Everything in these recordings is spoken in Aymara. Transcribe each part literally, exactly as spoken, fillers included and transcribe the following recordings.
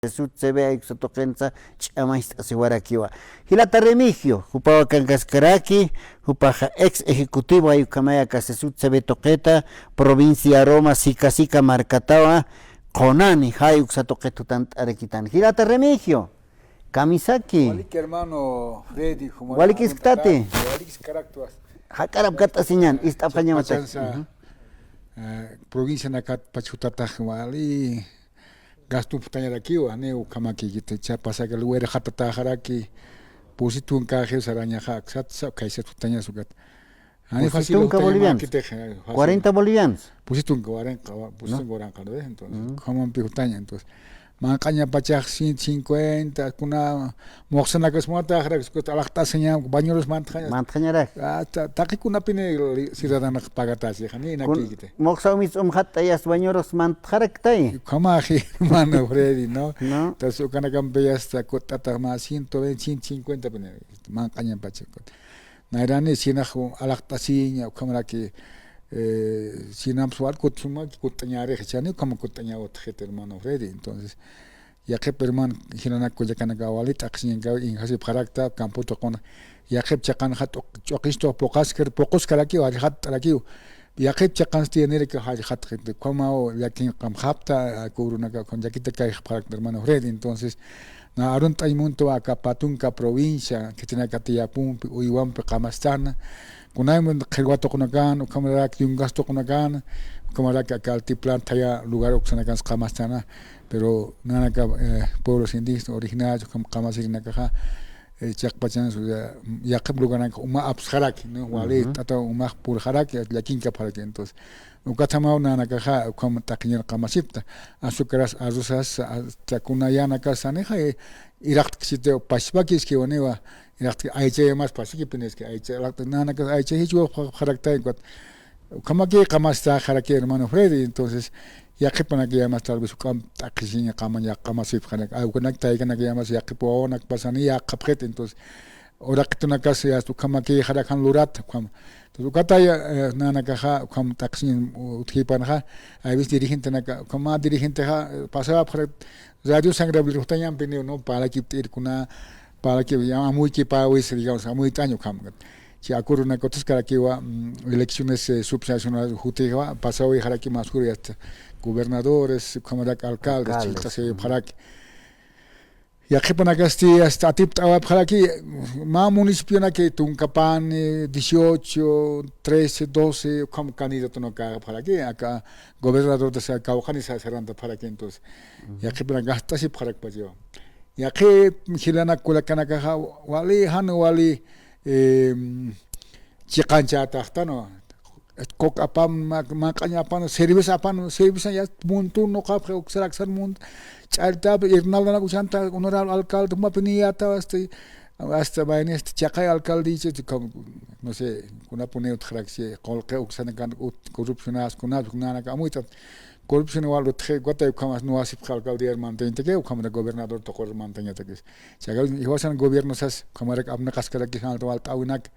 Sesut C V ay uksa tuqinsa ch'amacht'asiwarakiwa. Jilata Remigio, jupawa kankaskaraki, jupaxa ex ejecutivo ay ukhamaya aka Sesut C V tuqita, provincia Roma, Sica Sica markatawa, qunani, jay uksa tuqit jutant'arakitan. Jilata Remigio, kamisaki. Walik hermano Freddy, jumar Walikiskatati. Walikiskaraktuas. Jak'arap kat'asiñan, ist'apxañamataki. Pachansa, eh, provincia nakat pachutatax wali gasto putañarakiwa, ni ukhamakikiti, cha pasaka lugar jatataxaraki, pusi tunka jil sarañaxa, aksat sa, kaysa tutañas ukat. Ani Pusi fácil tunka utaña bolivianos. Makitix, eh, fácil. Cuarenta bolivianos. Pusi tunka waranqa, pusi No. tunka waranqa, ¿no? Entonces, Mm. ¿cómo empiezo utaña? Entonces, manq'añapachax ciento cincuenta, kuna, muxsanakasmata, alaqt'asiña, bañeros mantxaña. Mantxañarak. Ah, ta-, taqikunapini li-, ciudadanox pagatasi, jani Kun-, nakikiti. Muxsa umis umxatt'ayas bañeros mantxaraktay. Ukhamaxi, hermano Freddy, ¿no? No. Entonces, ukanakampi hasta kutt'atax mä ciento veinte, ciento cincuenta pini, manq'añapacha. Nayrani sinax alaqt'asiña, ukhamaraki, eh, sinamps wal kut sumaki kutt'añarix, chani ukhama kutt'aña utjit, hermano Freddy. Entonces, yaqhip hermano, jilanak kullakanaka wali t'aqsiñankaw injasipxarakta, campo tuquna. Yaqhip chiqanxa tuq-, ch'uqistux puqaskar, puquskarakiw, jallxatt'arakiw. Yaqhip chiqansti yaniraki jallxatxit, ukhamaw llakin qamxapta, kubrunaka, ukham llakita kayxapxarakta, hermano Freddy. Entonces, na arunt'añ muntawa aka Patunka provincia, khitinakati yapumpi, uywampi qamastana. Kunayman qhillwa tuqunakan, ukhamarak yungas tuqunakan, ukhamarak aka altiplano thaya lugar uksanakan qamastana. Pero nanaka, eh, pueblos indígenas originarios, ukham qamasirinakaxa, eh, chiqpachan, o sea, yaqhip lugaranka uma apsxaraki, ¿no? Wali Ujú. t'ata umax purxaraki, llakinkapxaraki. Entonces, ukatamaw nanakaxa, ukham t'aqiñar qamasipta. Azúcaras, arrozas, hasta kuna yanakas sanixa, eh, iraqt'kisita, paspaki iskiwaniwa, iraqt'ki aychayamas pasikipiniski, aycha, nanaka aycha jichwa pxaraktay, ukat. Ukhamaki qamasta jaraki, hermano Freddy, entonces, yaqhipanakayamas tal vez ukham t'aqhisiña qamaña qamasipxanak, awkanak taykanakayamas yaqhip wawanakpasani yaqhapxit, entonces, uraqitunakas ya ukhamaki jarakan lurat, ukham. Entonces, ukataya, eh, nanakaxa, ukham t'aqhisiña utjipanxa, a veces dirigentenaka, ukhama dirigentexa, eh, pasawapxarak, Radio San Gabriel jutañampiniw, ¿no? Parlakipt'irkuna, parlaki, ya, amuyki pawis, digamos, amuyt'añ ukham. Chi acuerdo na kutiskarakiwa, mm, elecciones, eh, subsesionales jutiwa, pasawi jaraki más juri hasta gobernadores, ukhamarak alcaldes, Alcaldes, chita se ujú. jaraki. Yaqhipanakasti hasta atipt'awapxaraki, mä municipionaki Tunkapani, dieciocho, trece, doce, ukham candidatonakapxaraki, aka gobernador de sa-, kawkhani sa-, sarantapxaraki, entonces, Ujú. yaqhipanak gast'asipxarakpachiwa. Yaqhip jilanak kullakanakaxa wali, jan wali, em, chiqanchataxtanu. Kuk apan, ma-, manq'añ apan, cerveza apan, cerveza ya muntun nuqapxi, uksaraksan munt-, ch'alltap, irnaldanak uchanta, honorable alcalde, jumapini yata, hasta, hasta mayni, hasta chaqay alcalde, dicho, como, no sé, kunapuni utjaraksi, qullqi uksanakan, ut-, corrupcionas, kunap, nanaka amuyt'at, corrupción wal utji, ukatay ukhamas nuwasipxi alcaldía mantañataki, ukhamara gobernador tuqur mantañatakis. Chaqay, jiwasan gobierno sas, ukhamarak apnaqaskaraki, jan walt'awinak,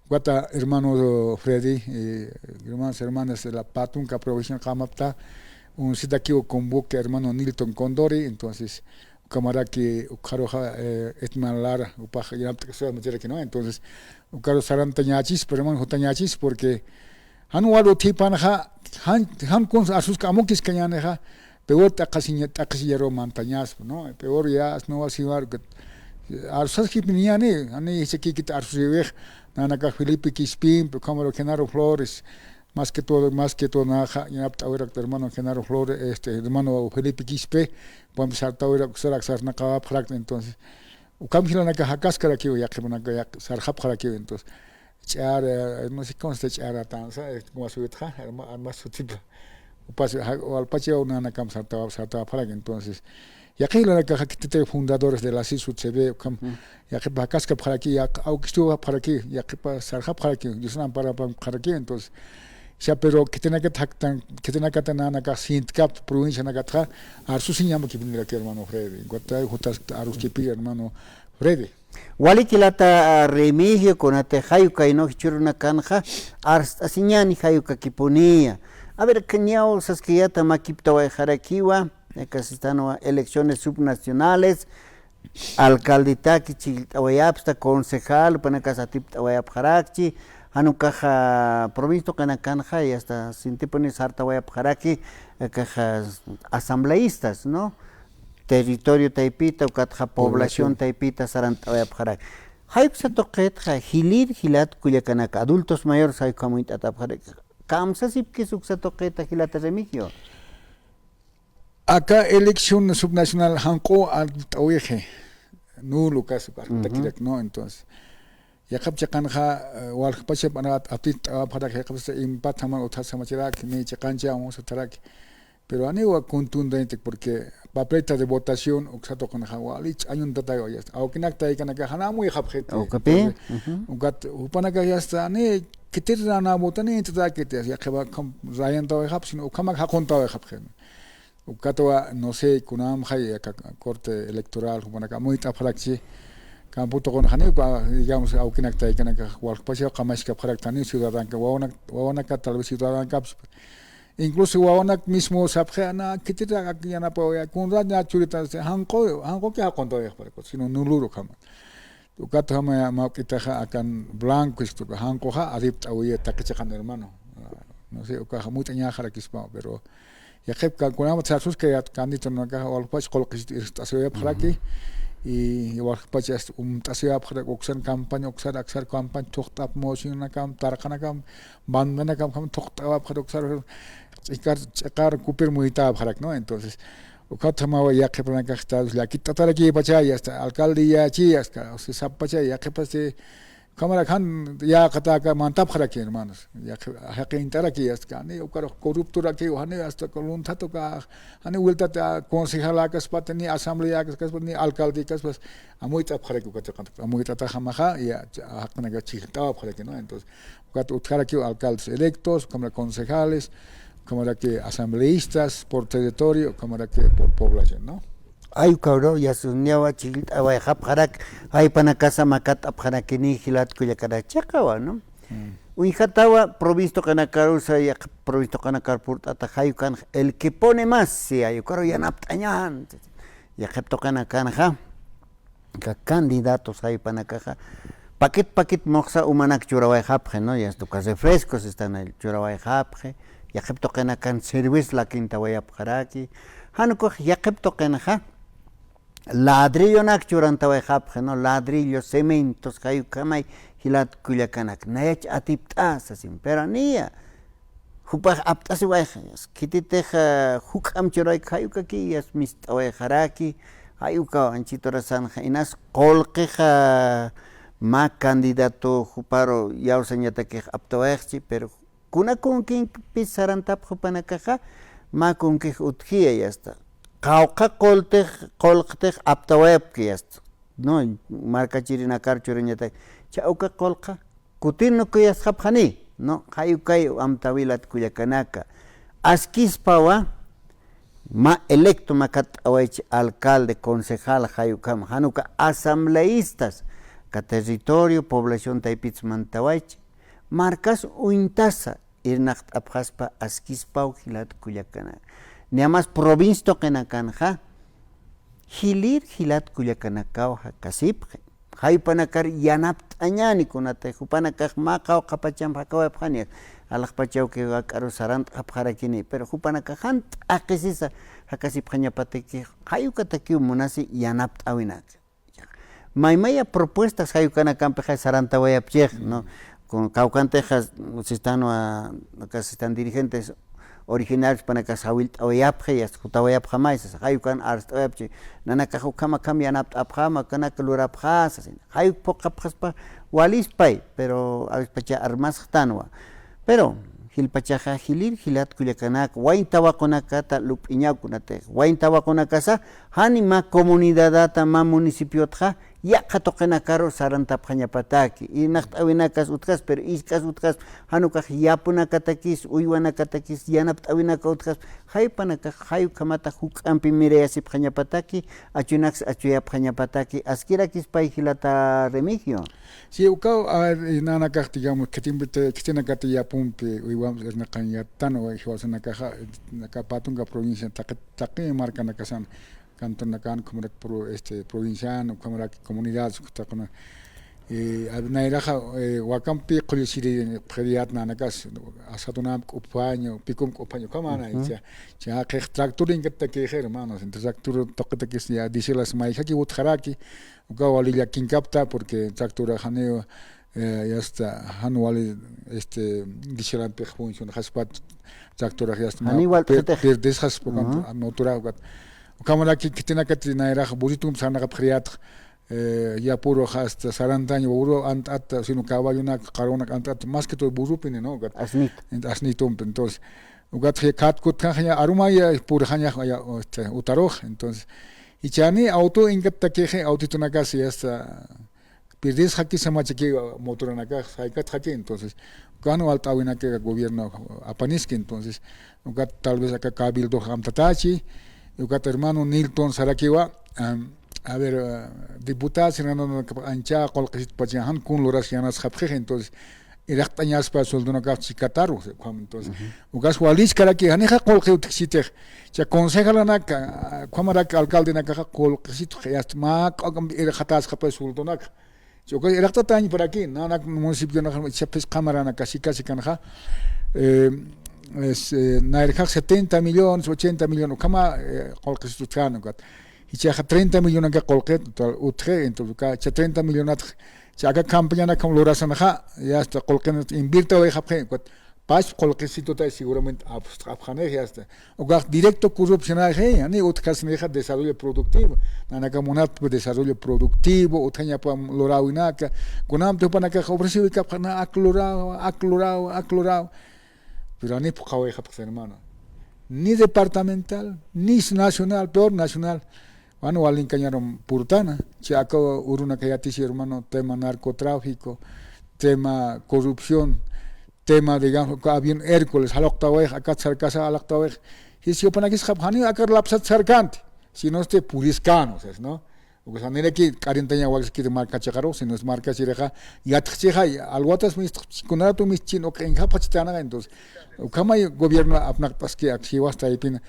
Ukata, hermano Freddy, eh, hermanos, hermanas de la Patunka provincia qamapta, unsitakiw convoque hermano Nilton Condori, entonces, ukhamaraki, ukxaruxa, eh, Edman Lara, upax yanapt'kasuwa machiraki, ¿no? Entonces, ukaru sarantañachis, pero hermano jutañachis, porque jan wal utjipanxa, jan, jan kuns arsuska amukiskañänixa, peor t'aqhisiña, t'aqhisiñaru mantañaspa, ¿no? Peor ya, no va a ser que, eh, arsusaskipiniñäni, jani jichhakikit arsusiwix, nanakax Felipe Quispimpi, ukhamaru Genaro Flores, más que todo, más que todo, naxa, yanapt'awirak hermano Genaro Flores, este, hermano Felipe Quispe, pampi sartawirak, sarak sarnaqawapxarak, entonces, ukham jilanakax jakaskarakiw, yaqhipanakax sarxapxarakiw, entonces, Ch'ara, no sé cómo está Ch'ara Tanza, eh, como su hija, arma, arma su tipo. Upas, ja, walpachaw nanakam sartawa, sartawapxarak, entonces, yaqhi jilanakaxa khititay fundadores de la CISU C V, ukham, Mm. yaqhipa jakaskapxaraki, yaq, awkistuwapxaraki, yaqhipa sarxapxaraki, Diosna amparapxaraki, entonces, o sea, pero khitinakata jaktan, khitinakata nanakax sintkap, provincianakatxa, arsusiñamakipiniraki, hermano Freddy, en cuanto a jutas, arsuskipir, hermano Freddy. Walik jilata, ah, Remigio, kunatix jay ukay, ¿no? Jichhürunakanxa arst'asiñäni jay ukakipuniya. A ver, niyaw saskayäta makiptawayxarakiwa, Aka sistanwa elecciones subnacionales, alcaldetaki chillt'awayapxta, concejal, jupanakas atipt'awayapxarakchi, jan ukaxa provincia tuqinakanxa, y hasta sintipuni sartawayapxaraki, akaxa asambleístas, ¿no? Territorio taypita, ukatxa población taypita sarant'awayapxarak. Jay uksa tuqitxa, jilir, jilat kullakanaka, adultos mayores jay ukhamuñt'atapxarak. Kamsasipkis uksa tuqita, jilata Remigio. Aka elección subnacional janq'u art'awixi, nulo caso, artakirak, ¿no? Entonces, yaqhip chiqanxa, eh, waljpachap atipt'awapxarak, yaqhipsa empate jaman utjasamachirak, ni chiqancha, vamos a estar aquí. Pero janiwa contundente, porque papeleta de votación, uksa tuqinxa, wali ch'añuntataywa, ya está. Awkinak taykanaka, jana amuyxapxiti. Ukapi. Entonces, ukat, jupanaka ya está, ni, kitir rana votani, entonces, kitir, yaqhipa, kam, rayantawayxap, sino, ukhamak jaquntawayxapxi. Ukatwa, no sé, kunamxay, aka corte electoral, jupanaka, amuyt'apxarakchi, campo tuqinxa, janiw, digamos, awkinak taykanaka, waljpachaw qamaskapxaraktani, ciudadanka, wawanak, wawanaka, tal vez ciudadankapis, incluso wawanak mismo sapxi, na, kitir, ak, yanapawaya, kunra, na, churita, janq'u, janq'uki jaquntawayxapxarak, sino nulur ukhama. Ukat jama mawk'itaxa akan blanco, istuka janquxa adipt'awiya taqi chiqan hermano. No sé, ukaxa muyt'añaxarakispa, pero yaqhip ka-, kunama sasuska yat candidato nakaxa walpach qullqis irt'asiwayapxaraki, y walpach umt'asiwayapxaraki uksan campaña, uksar, aksar campaña, thuqt'ap mocionakam, tarqanakam, bandanakam, kam thuqt'awapxar uksar, ch'iqar, ch'iqar kupir muytapxarak, ¿no? Entonces, ukhat jamawa yaqhipanakax llakit'atarakïpacha, ya está, alcaldiyachi, ya está, o sea, sappacha, yaqhipasti, ukhamaraki jan yäqataka mantapxaraki, hermanos. Yaqhi-, jaqint'araki, ya está, ni ukarux corruptoraki, jani hasta con lunthatuka, jani vueltata concejalakas pati, ni asambleakas pati, ni alcaldekaspati, amuyt'apxaraki, ukat, amuyt'ata jamaxa, ya, jaqinaka chhijt'awapxaraki, ¿no? Entonces, ukat utjarakiw alcaldes electos, ukhamaraki concejales, ukhamaraki asambleístas por territorio, ukhamaraki por población, ¿no? Ay, ukawru, yasuniyawa chillt'awayxapxarak, jaypanakasa makat'apxarakini jilat kullakanak chiqawa, ¿no? Mm. Uñjatawa provincia tuqinakarusa, yaqhip provincia tuqinakar purt'ata jay ukan el que pone más, sí, jay ukaru yanapt'añan. Yaqhip tuqinakanxa, aka candidatos jaypanakaxa, paquet, paquet muxsa umanak churawayxapxi, ¿no? Ya está, uka refrescos están ahí, churawayxapxi, yaqhip tuqinakan servicio lakintawayapxaraki, jan ukax yaqhip tuqinxa, ladrillonak churantawayxapxi, ¿no? Ladrillo, cementos, jay ukhamay jilat kullakanak, nayach atipt'a sasin, pero niya, jupax apt'asiwayxa, khititix, ah, juk'amp churayki jay ukaki, yas mist'awayxaraki, jay ukaw anchhit urasanxa, inas qullqixa mä candidato juparu iyawsañatakix aptawayxchi, pero kuna kunkinkpis sarantapxi jupanakaxa, mä kunkix utjiya, ya está. Qawqha qulltix, qullqtix aptawayapki, ya está. No, markachirinakar churañatak. Cha uka qullqa, kutir nukuyasxapxani, ¿no? Jay ukay amtäwi jilat kullakanaka. Askispawa, mä electo makat'awaychi alcalde, concejal, jay ukham, jan uka asambleístas, aka territorio, población taypits mantawaychi, markas uñtasa, irnaqt'apxaspa askispaw jilat kullakanak. Niyamas provincia tuqinakanxa, jilir jilat kullakanakaw jakasipxi. Jaypanakar yanapt'añäni kunatix, jupanakax mä qawqha pachamp jakawayapxani, alaxpachawki ak'aru sarant'apxarakini, pero jupanakax jan t'aqhisisa jakasipxañapatakix, jay ukatakiw munasi yanapt'äwinak. Maymaya propuestas jay ukanakampixay sarantawayapchix, ¿no? Kun kawkantixa, sistanwa, aka sistan dirigentes originarios jupanakas jawillt'awayapxi, yasta jutawayapxamay, sasa, jay ukan arst'awayapchi, nanakax ukham akham yanapt'apxam, akanak lurapxä, sasin. Jay uk phuqhapxaspa walispay, pero awispacha armasxtanwa. Pero, jilpachaxa jilir jilat kullakanaka, wayn tawaqunakata lup'iñaw kunatix. Wayn tawaqunakasa, Jani mä comunidadata, mä municipiotxa, yaqha tuqinakaru sarantapxañapataki. Irnaqt'äwinakas utjas, pero isk'as utjas, jan ukax yapunakatakis, uywanakatakis, yanapt'äwinaka utjas, jaypanakax, jay ukhamata juk'ampi mirayasipxañapataki, achunaks achuyapxañapataki, askirakis pay jilata Remigio. Sí, ukaw, a ver, nanakax, digamos, khitinakati yapumpi, uywampi irnaqañatan, jiwasanakaxa, aka pä tunka provincia, taqi, taqi markanakasan, cantonakan, ukhamarak pro-, este, provincian, ukhamarak comunidad, ukhamarak, eh, a ver, nayraxa, eh, wakampi qullisiri, qhiriyat nanakas, asadunamp k'uphañu, pikump k'uphañu, ukhamana, cha, cha, qhix tractor inkatakix, hermanos, entonces tractor tuqitakis ya, diésel as mayjaki utjaraki, uka wali llakinkapta, porque tractor janiw, eh, ya está, jan wali, este, diéselampix funcionjaspat, tractor ya está, janiw wal per-, p'itix. Perdesxaspa, ujú, motora, ukat. Ukhamaraki khitinakati nayrax burritumpi sarnaqapxiriyatx, eh, yapurux hasta sarantañ, burro ant'ata, sino caballonak, qarwanak ant'ata, más que todo burropini, ¿no? Ukat. Asnit. Ent-, asnitumpi, entonces, ukat, ya khat kutkanxa ya arumaya purxañax, ya, este, utarux, entonces, jichhani auto inkatakixi, autitonakas ya está, pirdisxaki samachaki motoranakax, saykatxaki, entonces, ukan walt'äwinaki gobierno apaniski, entonces, ukat tal vez aka cabildo amtatachi, ukat hermano Nilton sarakiwa, am, a ver, eh, diputado, senador, ancha qullqisitpacha, jan kun luras yanasxapxix, entonces, iraqt'añaspa sueldonakax chikataru, ukham, entonces, ujú, ukas walichkaraki, janixa qullqi utjkisitix, cha concejalanak, ah, ukhamarak alcaldenakaxa qullqisitx, ya está, mä k'ak'amp irxatasxapay sueldonakax. Cha ukas iraqtatañparaki, nanak municipionaxa, ichha phisqa maranaka, sika sikanxa, eh, es, eh, nayrjax setenta millones, ochenta millones, ukhama, eh, qullqisitutjan, ukat. Jichhaxa treinta millonanka qullqi, total, utji, entonces, uka, cha treinta millonatx, cha aka campañanakam lurasanxa, ya está, qullqinat invirtawayxapxi, ukat, pach qullqisitutay seguramente apst'apxanix, ya está. Ukax directo corrupcionaxi, jani utjasnixa desarrollo productivo, nanaka munat desarrollo productivo, utjañapa luräwinaka, kunamti jupanakax ofreciwikapxi, na ak lurawa, ak lurawa, ak lurawa. Pero jani phuqhawayxapxi, hermano. Ni departamental, ni nacional, peor nacional. Wan walinkañarum purtana, chi aka urunaka yatisi, hermano, tema narcotráfico, tema corrupción, tema, digamos, avión Hércules, jalaqtawayx, akat sarkasa jalaqtawayx. Jis jupanakisxapxi, jani akar lapsat sarkanti, sino este puriskän, o sea, ¿no? Ukas janiraki k'arintaña wakiskir marka chiqaru, sino es marka chirixa, yatxchixa, alwatas mistx, kunaratu mistchin, uka injapxachitanaxa, entonces, ukhamay gobierno apnaqt'aski, ak jiwas taypin,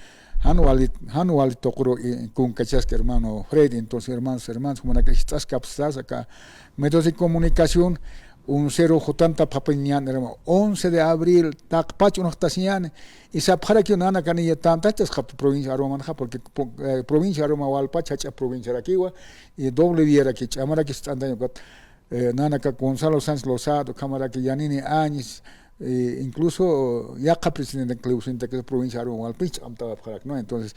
jan wali, jan wali tuquru, eh, kunkachaski, hermano Freddy, entonces, hermanos, hermanos, jumanaka jist'askapsas, aka medios de comunicación, uncero jutantapxapañan, hermano, once de abril, taqpach unxtasiñani, y sapxarakiw nanakaniya tantachasxapxi provincia Arumanxa, porque po-, eh, provincia Aruma walpach jach'a provinciarakiwa, y doble viaraki, ch'amaraki ist'antaña ukat, eh, nanaka Gonzalo Sánchez Lozada, ukhamaraki Yanini Áñez, eh, incluso yaqha presidente Cleusenta, que es provincia Aruma walpach ch'amtawapxarak, ¿no? Entonces,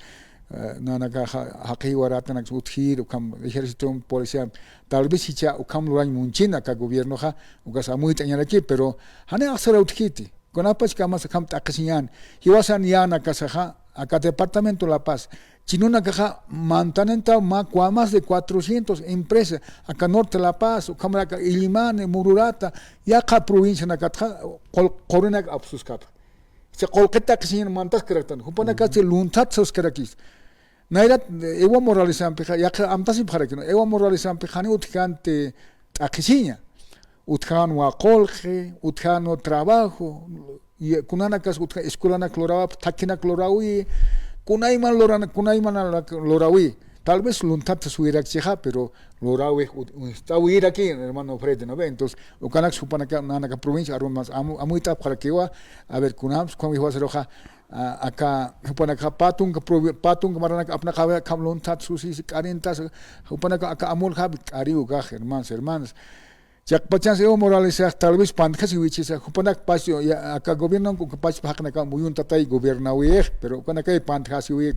eh, nanaka ja-, jaqi jiwaratanak utjir, ukham ejército, policía, tal vez jichha ukham lurañ munchina aka gobiernoxa, ukas amuyt'añaraki, pero jani axsara utjkiti. Kunapachkamas ukham t'aqhisiñan, jiwasan yänakasaxa, aka departamento La Paz, chinunakaxa mantanantaw mä cua-, más de cuatrocientos empresas, aka norte La Paz, ukhamaraki Illimani, Mururata, yaqha provincianakatxa, qul-, qurinak apsuskapxi. Jichha qullqi t'aqhisiñan mantaskaraktan, jupanakasti lunthat suskarakis. Nayrat, eh, Evo Moralesampixa, yaqha amtasipxaraki, ¿no? Evo Moralesampix jani utjkänti t'aqhisiña. Utjänwa qullqi, utjänwa trabajo, y kunanakas utja escuelanak lurawapxi, thakinak luräwi, kunayman lurana-, kunayman luräwi. Tal vez lunthat suwirakchixa, pero luräwi, ut-, utjäwiraki, hermano Freddy, ¿no ve? Entonces, ukanak jupanaka, nanaka provincia Arumas amu-, amuyt'apxarakiwa, a ver, kunams, kunam jiwasaruxa, a-, aka, jupanakaxa pä tunka provi-, pä tunka maranak apnaqawi, akham lunthat susisi, k'arintas, jupanaka aka amulxapit, k'ariw ukax, hermanos, hermanas. Chiqpachansa Evo Moralesax tal vez pantjasiwichisa, jupanak pach, ya, aka gobierno, uka pachpa jaqinaka muyuntatay gobiernawix, pero ukanakay pantjasiwi,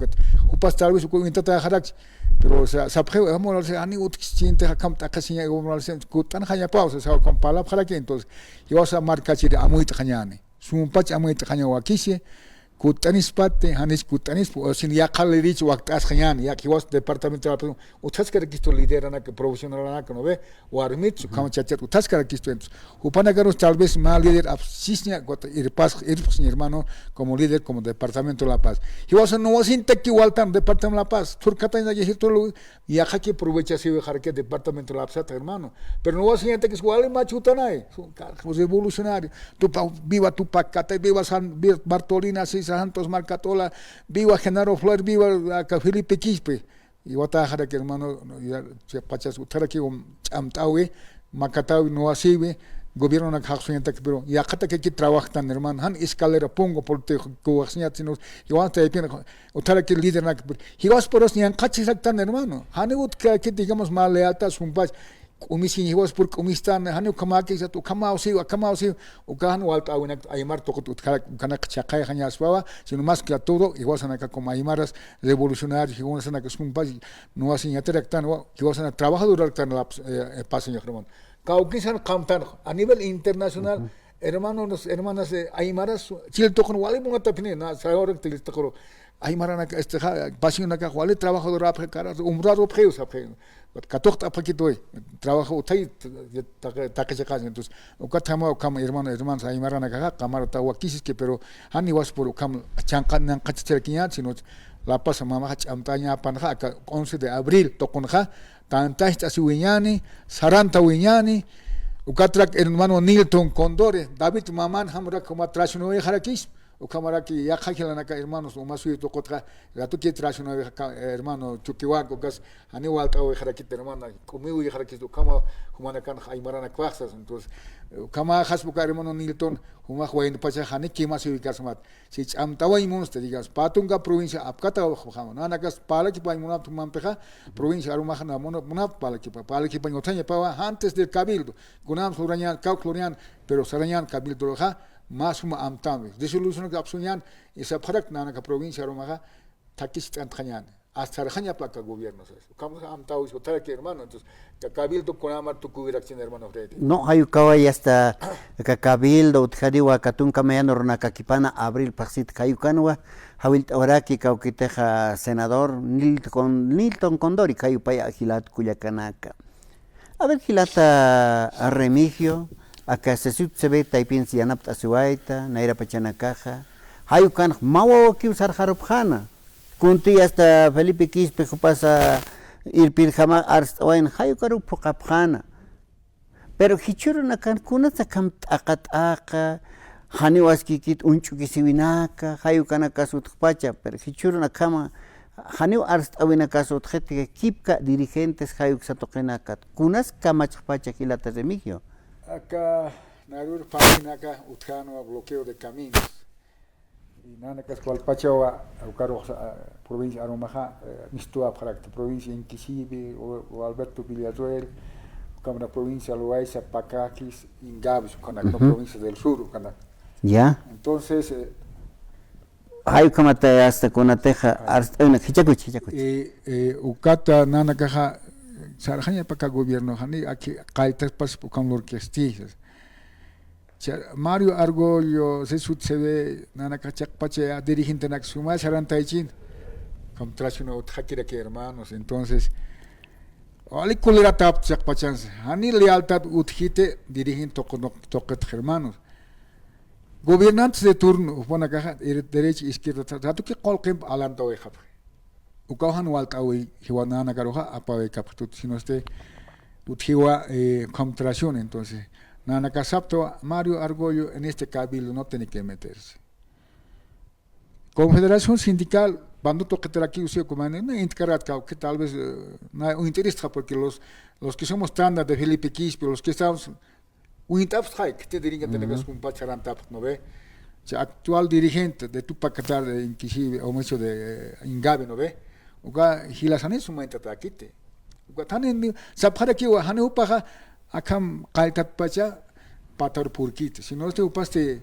jupas tal vez uka uyuntatäxarakchi, pero sa-, sapxiw Evo Moralesax, jani utjkchintix akham t'aqhisiña Evo Moralesax, kut'anxañapaw, sa, sa, ukham parlapxaraki, entonces, jiwasa markachiri amuyt'añani. Sumpach amuyt'aña wakisi, Kutt'anispati, janis kutt'anispa, o sin yaqha liderich wakt'asxañäni, yaqha jiwas departamento de la Paz, utjaskarakistu lideranak, profesionalanaka, ¿no ve? Warmit, ukhama chachat, utjaskarakistu. Entonces, jupanakarus tal vez mä líder apsisña, irpas, irpsña, hermano, como líder, como departamento de La Paz. Jiwasan nuwasintakiw waltan departamento de La Paz, turkataña, yaqhaki aprovechasiwixaraki departamento lapsata, hermano. Pero nuwasiñatakis wali machutanay. Revolucionario. Tupac, viva Tupac Katay, viva San, viva Bartolina, sí, Santos Marcatola, viva Genaro Flores, viva aka Felipe Quispe. Jiwataxaraki, hermano, ya, chiqpachas utjaraki, um, ch'amt'awi, makatawi, nuwasiwi, gobiernonak jaqsuñataki, pero yaqhatakiki trabajtan, hermano. Jan escalera pungu político kuwaxsiñat, sino jiwasta yaypin utjaraki lidernak, pero jiwas puras ñanqhachasaktan, hermano. Jani utjaki, digamos, mä lealtad sumpach, k'umisiñ jiwas pur k'umistan, jani ukhamäkisat, ukhamaw siw, akhamaw siw, uka jan walt'äwinak aymar tuqit utjarak, ukanak chhaqhayxañaspawa, sino más que todo, jiwasanaka como aymaras revolucionarios, jiwasanaka sumpach, nuwasiñataraktanwa, jiwasanak trabajadoraraktan, eh, eh, pasañax, hermano. Kawkisan qamtan, a nivel internacional, hermanos, hermanas, eh, aymaras, chil tuqin wali munatapini, na, sayorak til tuquru. Aymaranaka, este, ja, pasionaka, wali trabajadorapxi, cara, umrarupxiw, sapxi. Katuqt'apxakituy, trabajo utjay, taqi, taqi chiqas. Entonces, ukat jama, ukham, hermano, hermanas, aymaranaka, ja, qamar ta wakisiski, pero, jani was por ukham, chanqa, nanqachachirakiñat, sino, La Paz mamaxa ch'amt'añapanxa, aka once de abril, tuqunxa, tantacht'asiwiñani, sarantawiñani, ukatrak hermano Nilton Condori, David maman, jamrak juma traicionawixarakis, ukhamaraki yaqha jilanaka hermanos, uma suyu tuqutxa, ratuki traicionawix, hermano Chuquihuanca, ukas, jani walt'awixarakit hermana, k'umiwixarakis, ukhama, jumanakan aymaranak waxsas, entonces, ukhamaxas uka hermano Nilton, jumax waynupacha, jani kimasiwikasmat. Si ch'amt'awañ munsta, digamos, pä tunka provincia apkatawayxama, nanakas parlakipañ munapxta jumampixa, provincia arumaxa na muna-, munapxta parlakipa-, parlakipañ utjañapawa, antes del cabildo, kunams lurañän, kawk lurañän, pero sarañän cabildoruxa, mä suma amtampi. Resolución apsuñän, y sapxarak nanaka provincia arumaxa, thakist'antxañäni. Hasta sarxañapa aka gobierno, ¿sabes? Ukham amtawis utjaraki, hermano. Entonces, aka cabildo kunamar tukuwirakchin, hermano Freddy. No, jay ukawa hasta aka cabildo utjariwa aka tunka mayani urunakakipana abril phaxsit jay ukanwa, jawillt'awaraki kawkitixa senador Nilton, Nilton Condori, jay upaya jilat kullakanaka. A ver, jilata Remigio, aka sesut se ve taypinsi yanapt'asiwayta, nayra pachanakaxa. Jay ukanx mä wawakiw sarxarupxäna. Kunti hasta Felipe Quispe jupasa irpirjama arst'awayna, jay ukaruw phuqhapxäna. Pero jichhürunakan kunats akham t'aqa t'aqa, janiw askikit uñch'ukisiwinaka, jay ukanakas utjpacha, pero jichhürunakhama, janiw arst'awinakas utjkiti, kipka dirigentes jay uksa tuqinakat. Kunas kamachxpacha jilata Remigio. Aka narur páginaka utjänwa bloqueo de caminos. Y nanakas kullpachawa, ukarux, ah, provincia arumaxa, eh, mistuwapxarakta, provincia Inquisibi, o, o Alberto Villarroel, ukham provincia Loayza, Pacajes, Ingavi, ukanak, ¿no? Provincia del Sur, ukanak. Ya. Entonces, eh, jay ukhamata hasta kunatixa arst'awina, jichhakuch, jichhakuch. Eh, eh, ukata nanakaxa, sarxañapa aka gobierno, jani, aki, qalltaspas, ukham lurkasti. Cha-, Mario Argüello, sesut se ve, nanaka chiqpacha dirigentenak suma sarantaychin. Contracción utjakiraki, hermanos. Entonces, wali coleratapxta chiqpachansa. Jani lealtad utjkiti dirigente tuqu-, tuqitx, hermanos. Gobernantes de turno, jupanakaxa, derecha, izquierda, ratuki qullqimp alantawayxapxi. Ukaw jan walt'awi jiwa nanakaruxa apaway kapxi tut, sino este, tut jiwa, eh, contracción, entonces, nanaka saptawa, Mario Argüello en este cabildo no tiene que meterse. Confederación Sindical, bandu tuqitarakiw si ukumani, na intkarat kawki, tal vez, eh, na uñt'iristxa, porque los, los que somos tanda de Felipe Quispe, los que estamos Uñt'apxtxay, khiti dirigente, ¿no ve? Cha actual dirigente de Tupac Katay, de Inquisibi, o mejor dicho, de, eh, Ingavi, ¿no ve? Uka jilasanis suma uñt'atäkiti. Uka thanin sapxarakiwa, jani jupaxa akham qalltatpacha patar purkiti. Sino este jupasti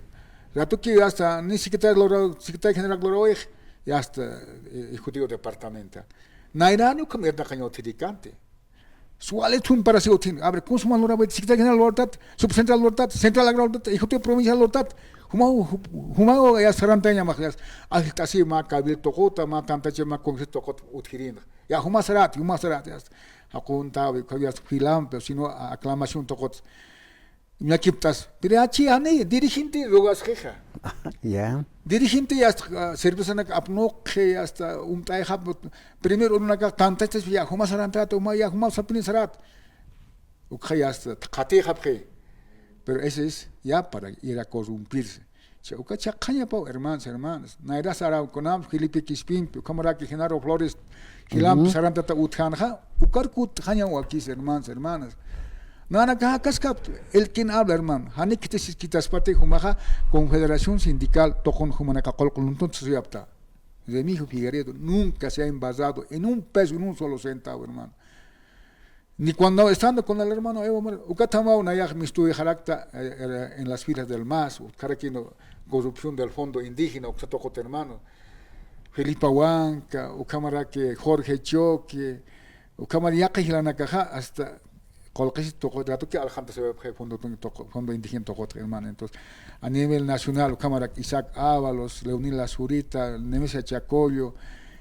ratuki hasta ni secretario lora, secretario general lorawix, y hasta, eh, ejecutivo departamental. Nayrani ukham irnaqañ utjirikanti. Suwali thumparasi utjin. A ver, ¿cómo se llama lurapxi? Secretario general lurtat, subcentral lurtat, central agro lurtat, ejecutivo provincial lurtat. Jumaw, jumaw ya sarantañamax, ya ajllt'asiw mä cabildo tuquta, mä tantachi, mä consejo tuqut utjirinxa. Ya juma sarat, juma sarat, ya. Jaquntawi, ukham ya filampi, sino aclamación tuqut. Ñakipt'as. Pero achi ani, dirigente rogasxixa. Ya. Dirigente ya hasta, ah, cervezanak apnuqxi, ya hasta umt'ayxap, primero urunakax tantachas, ya juma sarantat, juma, ya juma sapini sarat. Ukxa ya hasta qhatixapxi. Pero eso es ya para ir a corrompirse. Cha uka chaqañapaw, hermanos, hermanas. Nayra saraw kunam, Felipe Quispimpi, ukhamaraki Genaro Flores, jilampi sarantata utjanxa, ukar kutjañaw wakis, hermanos, hermanas. Nanakaxa kaskapta, el quien habla, hermano. Jani khitis khitispati jumaxa, Confederación Sindical, tuqun jumanaka qullq luntun suyapta. Remigio Figueredo nunca se ha embarrado en un peso, en un solo centavo, hermano. Ni cuando estando con el hermano Evo Morales, ukatamaw nayax mistuwixarakta, eh, eh, en las filas del mas, utjarakïn corrupción del fondo indígena, uksa tuqut hermano. Felipa Huanca, ukhamaraki Jorge Choque, ukhamar yaqha jilanakaxa, hasta qullqis tuqut, ratuki aljantasiwayapxi fondo tuqu-, fondo indígena tuqut, hermano. Entonces, a nivel nacional, ukhamarak Isaac Ábalos, Leonila Zurita, Nemesio Chacollo,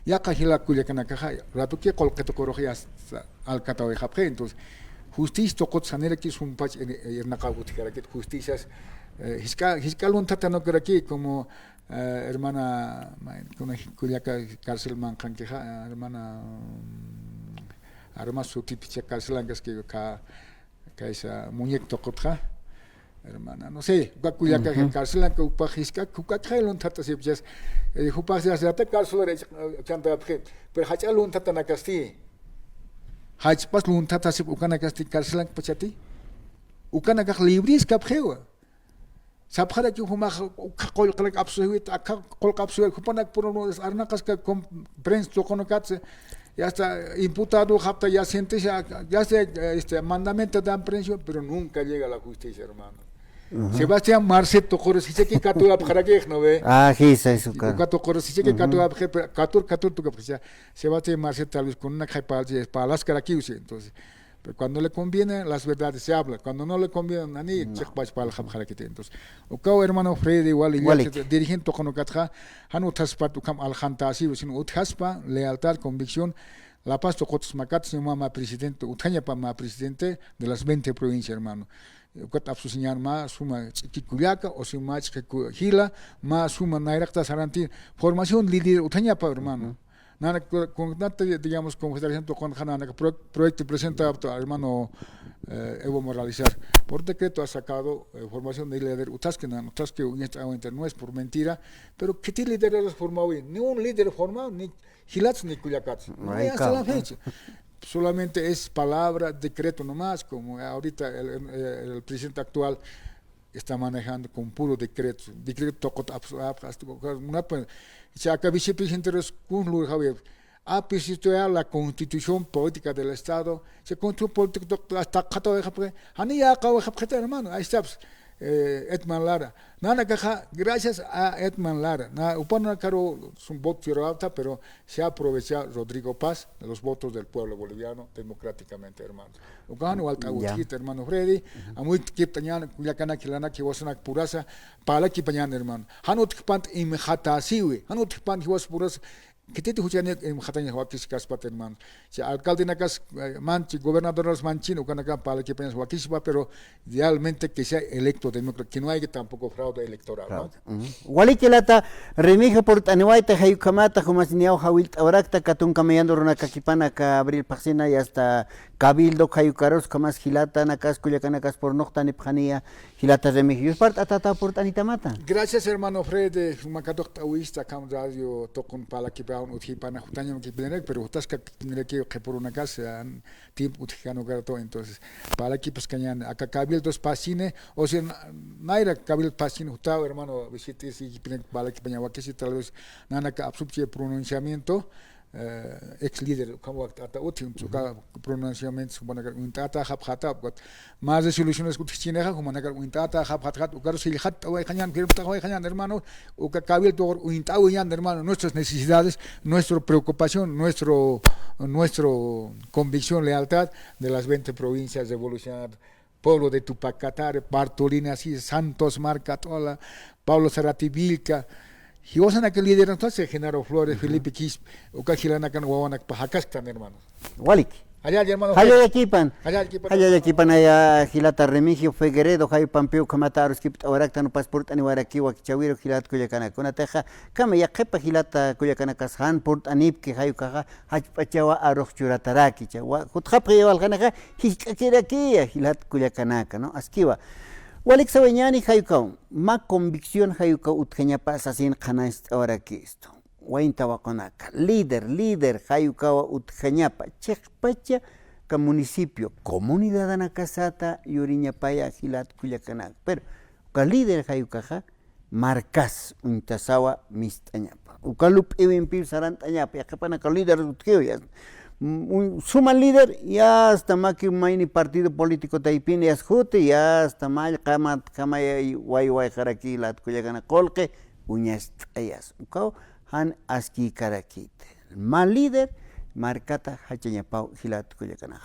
yaqha jila kullakanakaxa, ratuki qullqi tuqurux ya hasta alkatawayxapxi. Entonces, justicia tuqut saniraki sumpach irnaqaw utjarakit justicias, eh, jisk'a, jisk'a lunthatanakiraki como, eh, hermana, ma-, kuna kullaka cárcel manqhankixa, hermana, mm, armas sutipicha carcelankaski ka, kaysa muñeco tuqutxa. Hermana, no sé, uka kullaka carcelanka upax jisk'a, uka khay lunthatasipchas, eh, jupax ya se ata carcelor chantapxi, pero jach'a lunthatanakasti. Jach'pas lunthatasip ukanakasti carcelanka pachati. Ukanakax libres kapxiwa. Sapxaraki jumax ukha qullqanak apsusiwit, akha qullq apsusiwit, jupanak puro arnaqaska prensa tuqunakatsa, ya está imputado, japta, ya sentencia, ya está, este, mandamiento de aprehensión, pero nunca llega a la justicia, hermano. Sebastián Marcet tuqurus jichhaki katuwapxarakix, ¿no ve? Ah, jisa, eso, claro. Uka tuqurus jichhaki katuwapxi, pero katur, katur tukapxi. Sebastián Marcet tal vez con una caipal, palaskarakiwsi, entonces. Pero cuando le conviene, las verdades se hablan. Cuando no le conviene, nani, chiqpach paljapxarakiti. Entonces, ukaw hermano Freddy, wali, dirigente tuqunakatxa, jan utjaspat ukham aljantasiw, sino utjaspa, lealtad, convicción, La Paz tuqutas makat, sino mä presidente, utjañapa mä presidente de las veinte provincias, hermano. Ukat apsusiñän mä suma ch'iki kullaka, o si mä ch'iki ku-, jila, mä suma nayraqta saranti, formación líder utjañapa, hermano. Nana, con, con, digamos, Confederación tuqunxa nana pro-, proyecto presentado por hermano, eh, Evo Morales. Por decreto ha sacado, eh, formación de líder, utaski, nana, utaski, uñacht'awinta, no es por mentira, pero ¿qué tipo de líderes formado? Ni un líder formado, ni jilats ni kullakats. Ni hasta la fecha. Solamente es palabra, decreto nomás, como ahorita el, el, el presidente actual está manejando con puro decreto. Decreto tuqut apsu-, ap-, hasta, munapa, si acá vicepresidente res kun lur javier. Apisto ya la Constitución Política del Estado, se Constitución Política tuqut hasta qhataw, jani ya qaw, hermano, ahí está, pues, eh, Edman Lara. Nanakaxa, gracias a Edman Lara. Na, upanakaru sum voto, pero se aprovecha Rodrigo Paz de los votos del pueblo boliviano democráticamente, hermano. Ukan walta utjit, hermano Freddy, amuy kiptañan, kullakanaki, lanaki, jiwasanakipurasa, parlakipañan, hermano. Jan utjpant imxatasiwi, jan utjpant jiwaspurasa, Khititi juchanik, em, jataña wakis kaspat, hermano. Si alcaldenakas, eh, manchi, gobernadoras manchin, ukanaka parlakipañas wakispa, pero realmente que sea electo demócrata, que no haya tampoco fraude electoral, ¿no? Waliki jilata, Remigio purt'aniwayta, jay ukhamata, jumas niyaw jawillt'awarakta, katunka mayani urunakakipanaka, Abril phaxsina, y hasta Cabildo, jay ukarus, ukhamas jilatanakas, kullakanakas purnuqtanipxaniya, Jilata Remigio, yuspart'atätaw purt'anitamata. Gracias, hermano Fred, eh, juma katuqt'awista, akham radio tuqun parlakipañ utjipana jutañam kipiniraki, pero jutaskak kipinirakiw qhipurunakas, eh, tiempo utjkän ukaratu, entonces, parlakipaskañäni, aka cabildos phaxsini, o sea, na-, nayra cabildos phaxsini, jutaw, hermano, visitisi, kipinak parlakipaña wakisi, tal vez, nanaka apsupchi pronunciamiento, eh, ex líder, ukham wakt'ata utji, uka pronunciamiento, subanakar uñt'atäxapxäta, ukat más resoluciones utjchinixa, jumanakar uñt'atäxapxätxat, ukarus jillxatt'awayxañän, firmt'awayxañän, hermano, uka cabildo uñt'awiñän, hermano, nuestras necesidades, nuestra preocupación, nuestro, nuestro convicción, lealtad de las veinte provincias revolucionarias, Pueblo de Tupac Katari, Bartolina, así, Santos Marcatola, Pablo Zarate Vilca, jiwasanaka líder, entonces, Genaro Flores, Felipe Quispe, uka jilanakan wawanakpa jakasktan, hermano. Waliki. Jallalla, hermano. Jallallakipan. Jallallakipan, hermano. Jallallakipan, aya jilata Remigio Figueredo, jayupampi ukhamata aruskipt'awaraktan, upas purt'aniwaraki wakichäwiru jilat kullakanaka. Kunatixa, kama yaqhipa jilata kullakanakas jan purt'anipki jay ukaxa, jachp'achawa arux churataraki, cha, wa-, jutxapxi walxanixa, jik'akirakiya jilat kullakanaka, ¿no? Askiwa. Walik sawayañäni jay ukaw, mä convicción jay ukaw utjañapa sasin qhanañcht'awarakistu. Wayn tawaqunaka, líder, líder jay ukawa utjañapa, chiqpacha ka municipio, comunidadanakasata yuriñapaya jilat kullakanaka. Pero, uka líder jay ukaxa, markas uñtasawa mist'añapa. Uka lup'iwimpiw sarant'añapa, yaqhipanaka líder utjiw, ya. Mm, un-, suma líder, ya hasta maki mayni partido político taypin, ya juti, ya hasta mall qamat, qamay, way, wayxaraki, lat kullakana qulqi, uñast'ayas. Ukaw, jan askïkarakiti. Mä líder, markata jachañapaw, jilat kullakana.